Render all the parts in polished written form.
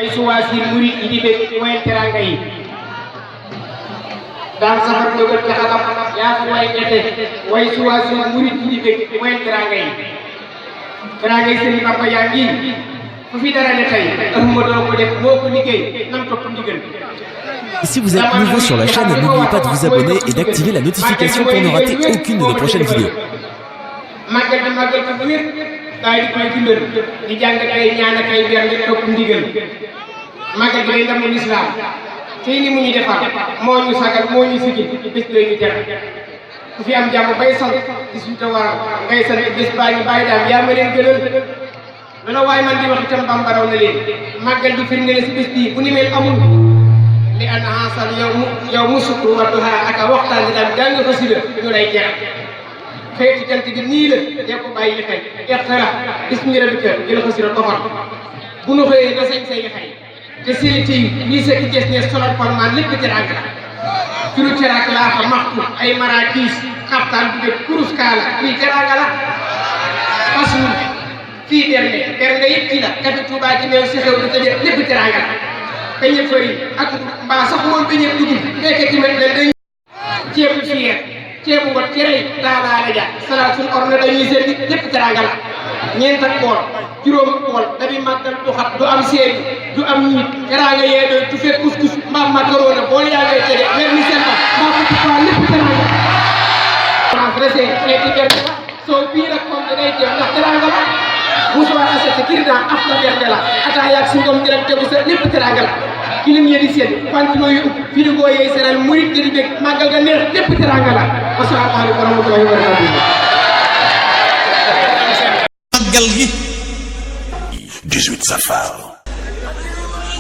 way suwaasi murid yi di bég way teranga yi daan safar dogal ci xalam yaa fi way gete way suwaasi murid yi di bég way teranga yi Serigne Bamba yaa ngi fu fi dara ne tey Ahmadou ko def moo ko liggéey nam topp ndigal. Si vous êtes nouveau sur la chaîne, n'oubliez pas de vous abonner et d'activer la notification pour ne rater aucune de nos prochaines vidéos. màggal bi màggal ko bu wér daay di koy dundal di jàng ay ñaan ak ay weer ngir topp ndigal màggal bi day ndamu lislaam tey ni mu ñu defar moo ñu sagal moo ñu sigil bés lay ñu jar ku fi am jàmm bay sant gis ñu te waral ngay sant bés baa ñu bàyyi daam yaa ma leen gënal loola waaye man di wax itam bambaraw na leen màggal bi firnde la si bés bii bu ni mel amul li an haasal yow mu sukru wa duha ak a waxtaan di daal jàng xasida ñu lay jeex xeeti jant bi nii la dee ko bàyyi xel ixtara bismi rabbika jël xasida tofar bu nu xëyee da sañ say xay te sélité yi lii sa ki gis ne solal palmaan lépp teraang la turu teraang laa fa maxtu ay marakiis xaftaan bu def kurus kaala lii teraang la fasul fii bernde yëpp ci la kafe Tuubaa ci meew si xew du tëjee lépp teraang la beñe fëri ak mbaa sax moom beñe dugub fekkee ci met leen dañ ceebu fiyeer ceebu ngot cere daalaale ja salaat suñ orne dañuy servi lépp teraanga la ñeent ak bool juróom ak bool dabi màggal du xat du am seeri du am ñiit teraanga yee doy tu fekk couscous mbaa macaroni bool yaa ngay tege mer ni seen ba mbaa ko tuppaa lépp teraanga France resee xeeti bernde la soo bii rek moom da ngay jeex ndax teraanga la musuwaar asete kirdan afta bernde la ataa yaag si ngom direk tegu sa lépp teraanga la kilim yee di seen pantino yu ub frigo yee seral murit di bég màggal ga neex lépp teraanga la asalaamaaleykum wa rahmatullahi wa barakatuh màggal gi 18 safar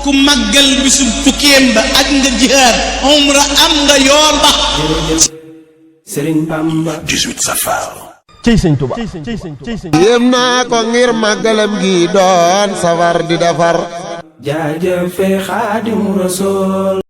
ku màggal bisub tukkeem ba ak nga jihaad umra am nga yoon ba Serigne Bamba 18 safar cey sëñ Tuba yéem naa ko ngir màggalam gi doon safar di defar jaajëfe Xaadimu Rasuul